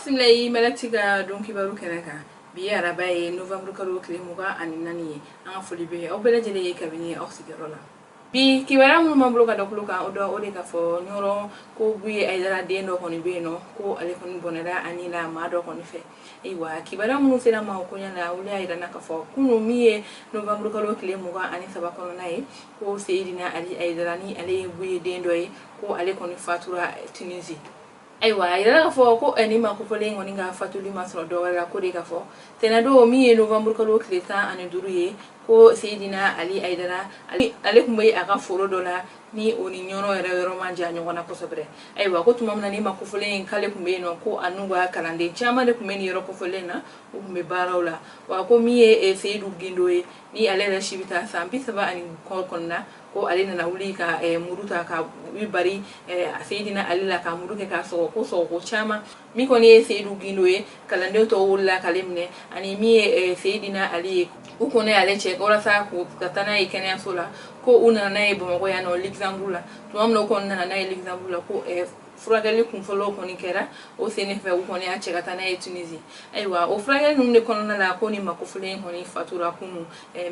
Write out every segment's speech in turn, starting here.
Bisimila i Malakti ka don kibaru kɛnɛ kan. Bi ye araba ye, novembre kalo tile 24 ye. An ka foli bɛ aw bɛɛ lajɛlen ye kabini aw sigiyɔrɔ la. Bi kibaruya minnu b'an bolo ka da tulo kan, o dɔ o de k'a fɔ Ɲɔrɔ ko Buye Ayidara den dɔ kɔni bɛ yen nɔ, ko ale kɔni bɔnɛra a ni la maa dɔ kɔni fɛ. Ayiwa, kibaruya minnu sera ma o koɲɛ la, olu y'a yira na k'a fɔ kunun min ye novembre kalo tile 23 kɔnɔna ye, ko Seyidina Ali Ayidara, ni ale ye Buye den dɔ ye, ko ale kɔni fatura Tunisie. Ayiwa, a yirala k'a fɔ ko nin maa kofɔlen kɔni ka fatuli ma sɔrɔ dɔ wɛrɛ la, ko de k'a fɔ tɛnɛdon min ye novembre kalo tile 15 ye, ko Seyidina Ali Ayidara, ale tun bɛ a ka foro dɔ la, ni o ni Ɲɔrɔ yɛrɛ yɔrɔ man jan ɲɔgɔn na kosɛbɛ. Ayiwa, ko tuma min na ni maa kofɔlen k'ale tun bɛ yen nɔ, ko a n'u ka kalanden caman de tun bɛ nin yɔrɔ kofɔlen na, u tun bɛ baaraw la. Wa ko min ye Seyidu Gindo ye, ni ale yɛrɛ si bɛ taa san 30 ni kɔ kɔnɔna, ko ale nana wuli ka muru ta ka i bari Seyidina Ali la, ka muru kɛ k'a sɔgɔ, ko sɔgɔko caman. Min kɔni ye Seyidu Gindo ye, kalanden tɔw wulila k'ale minɛ, ani min ye Seyidina Ali ye, u kɔni y'ale cɛ walasa ka taa n'a ye kɛnɛyaso la. Ko u nana n'a ye Bamakɔ yan nɔ, Luxembourg la. Tuma min na u kɔni nana n'a ye Luxembourg la, ko furakɛli kunfɔlɔw kɔni kɛra o sen fɛ, u kɔni y'a cɛ ka taa n'a ye Tunisie. Ayiwa, o furakɛli ninnu de kɔnɔna la, ko ni maa kofɔlen kɔni fatura kunun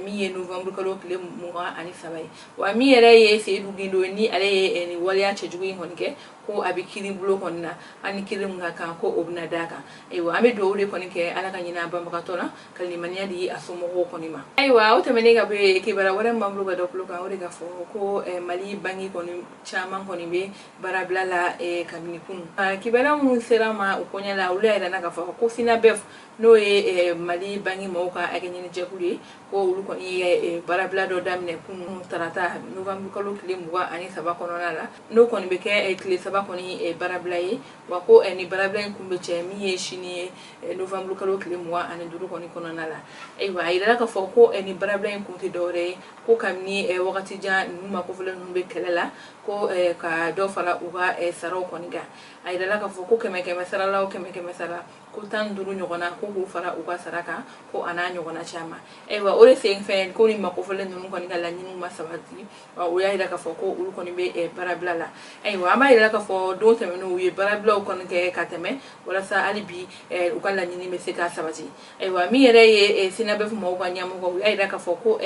min ye novembre kalo tile 23 ye. Wa min yɛrɛ ye Seyidu Gindo ye, ni ale ye nin waleya cɛjugu in kɔni kɛ, ko a bɛ kiiri bulon kɔni na, ani kiiri min ka kan, ko o bɛna d'a kan. Ayiwa, an bɛ dugawu de kɔni kɛ, Ala ka ɲinɛ a banbagatɔ la, ka limaniya di a somɔgɔw kɔni ma. Ayiwa, o tɛmɛnen ka bɔ yen, kibaruya wɛrɛ min b'an bolo ka da tulo kan, o de ka fɔ ko Mali banki kɔni caman kɔni bɛ baarabila la kabini kunun. Kibaruya minnu sera ma o koɲɛ la, olu y'a yira k'a fɔ ko SYNABEF, n'o ye Mali banki maaw ka hakɛ ɲini jɛkulu ye, ko olu kɔni ye baarabila dɔ daminɛ kunun tarata novembre kalo tile 23 kɔnɔna la, n'o kɔni bɛ kɛ tile 3 kɔni baarabila ye. Wa ko ni baarabila in kun bɛ cɛ min ye sini ye, novembre kalo tile 25 kɔni kɔnɔna la. Ayiwa, a yirala k'a fɔ ko ni baarabila in kun tɛ dɔwɛrɛ ye, ko kabini wagati jan ninnu ma kofɔlen ninnu bɛ kɛlɛ la, ko ka dɔ fara u ka saraw kɔni kan. A yirala k'a fɔ ko kɛmɛ kɛmɛ sara la o, kɛmɛ kɛmɛ sara ko 15 ɲɔgɔnna, ko k'u fara u ka sara kan, ko a n'a ɲɔgɔnna caman. Ayiwa, o de sen fɛ, ko ni makofɔlen ninnu kɔni ka laɲiniw ma sabati, o y'a yira k'a fɔ ko olu kɔni bɛ baarabila la. Ayiwa, an b'a yira k'a fɔ don tɛmɛnenw u ye baarabilaw kɔni kɛ ka tɛmɛ, walasa hali bi u ka laɲini bɛ se ka sabati. Ayiwa, min yɛrɛ ye SYNABEF maaw ka ɲɛmɔgɔ, u y'a yira k'a fɔ ko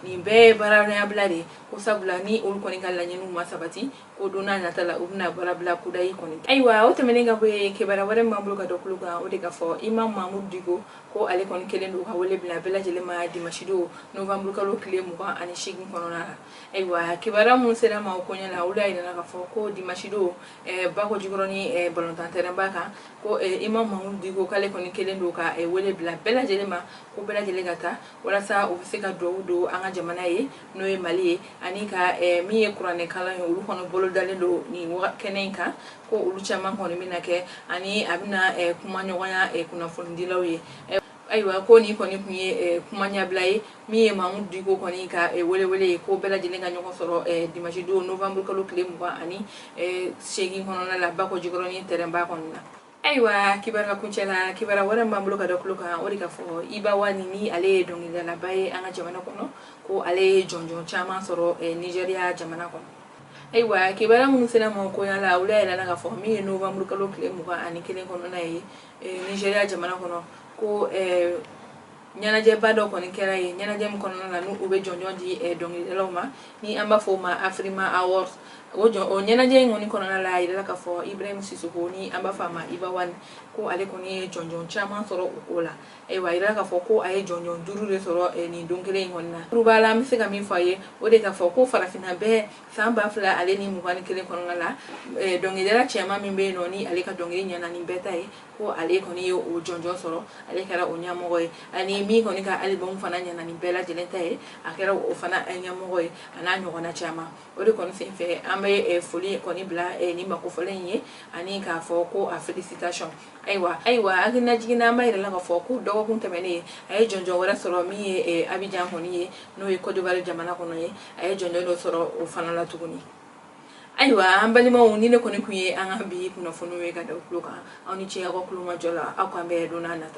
nin bɛɛ ye baarabila de ye, ko sabula ni olu kɔni ka laɲiniw ma sabati, ko don n'a nata la, u bɛna baarabila kudayi kɔni. Ayiwa, o tɛmɛnen ka bɔ yen, kibaruya wɛrɛ min b'an bolo ka da tulo kan, o de ka fɔ Imam Mamudu Diko, ko ale kɔni kelen don ka wele bila bɛɛ lajɛlen ma dimanche don novembre kalo tile 28 kɔnɔna la. Ayiwa, kibaruya minnu sera ma o koɲɛ la, olu y'a yira k'a fɔ ko dimanche don Bako Jikɔrɔni balontan terrain ba kan, ko Imam Mamudu Diko k'ale kɔni kelen don ka wele bila bɛɛ lajɛlen ma, ko bɛɛ lajɛlen ka taa walasa u bɛ se ka dugawu don an ka jamana ye, n'o ye Mali ye, ani ka min ye kuranɛ kalan ye, olu kɔni bolo dalen don nin kɛnɛ in kan, ko olu caman kɔni bɛna kɛ, ani a bɛna kuma ɲɔgɔnya kunnafonidilaw ye. Ayiwa, ko nin kɔni tun ye kuma ɲɛbila ye min ye Mamudu Diko kɔni ka welewele ye, ko bɛɛ lajɛlen ka ɲɔgɔn sɔrɔ dimanche don novembre kalo tile 28 kɔnɔna la, Bako Jikɔrɔni terrain ba kɔni na. Ayiwa, kibaruya kuncɛ la, kibaruya wɛrɛ min b'an bolo ka da tulo kan, o de ka fɔ Iba One, ni ale ye dɔnkilidalaba ye an ka jamana kɔnɔ, ko ale ye jɔnjɔn caman sɔrɔ Nigéria jamana kɔnɔ. Ayiwa, kibaruya minnu sera ma koɲa la, olu y'a yira k'a fɔ min ye novembre kalo tile 21 kɔnɔna ye, Nigéria jamana kɔnɔ, ko ɲɛnajɛba dɔ kɔni kɛra yen, ɲɛnajɛ min kɔnɔna la n'u bɛ jɔnjɔn di dɔnkilidalaw ma, ni an b'a fɔ o ma Afrima Awards. O jɔn o ɲɛnajɛ in kɔni kɔnɔna la, a yirala k'a fɔ Ibrahim Sissoko, ni an b'a fɔ a ma Iba One, ko ale kɔni ye jɔnjɔn caman sɔrɔ o ko la. Ayiwa, a yirala k'a fɔ ko a ye jɔnjɔn duuru de sɔrɔ nin don kelen in kɔni na. Kuruba la, an bɛ se ka min fɔ a ye, o de k'a fɔ ko farafinna bɛɛ san 2021 kɔnɔna la, dɔnkilidala cɛman min bɛ yen nɔ, ni ale ka dɔnkili ɲɛna ni bɛɛ ta ye, ko ale kɔni ye o jɔnjɔn sɔrɔ, ale kɛra o ɲɛmɔgɔ ye, ani min kɔni ka album fana ɲɛna ni bɛɛ lajɛlen ta ye, a kɛra o fana ɲɛmɔgɔ ye, a n'a ɲɔgɔnna caman. O de kɔni senfɛ, an bɛ foli kɔni bila nin makofɔlen in ye, ani k'a fɔ ko a félicitation. Ayiwa, hakilina jiginna, an b'a yira la k'a fɔ ko dɔgɔkun tɛmɛnen, a ye jɔnjɔn wɛrɛ sɔrɔ min ye Abidjan kɔni ye, n'o ye Côte d'Ivoire jamana kɔnɔ ye, a ye jɔnjɔn dɔ sɔrɔ o fana la tuguni. Ayiwa, an balimaw, ni ne kɔni tun ye an ka bi kunnafoniw ye ka da tulo kan. Aw ni ce aw ka kulomajɔ la. Aw k'an bɛn don n'a nata.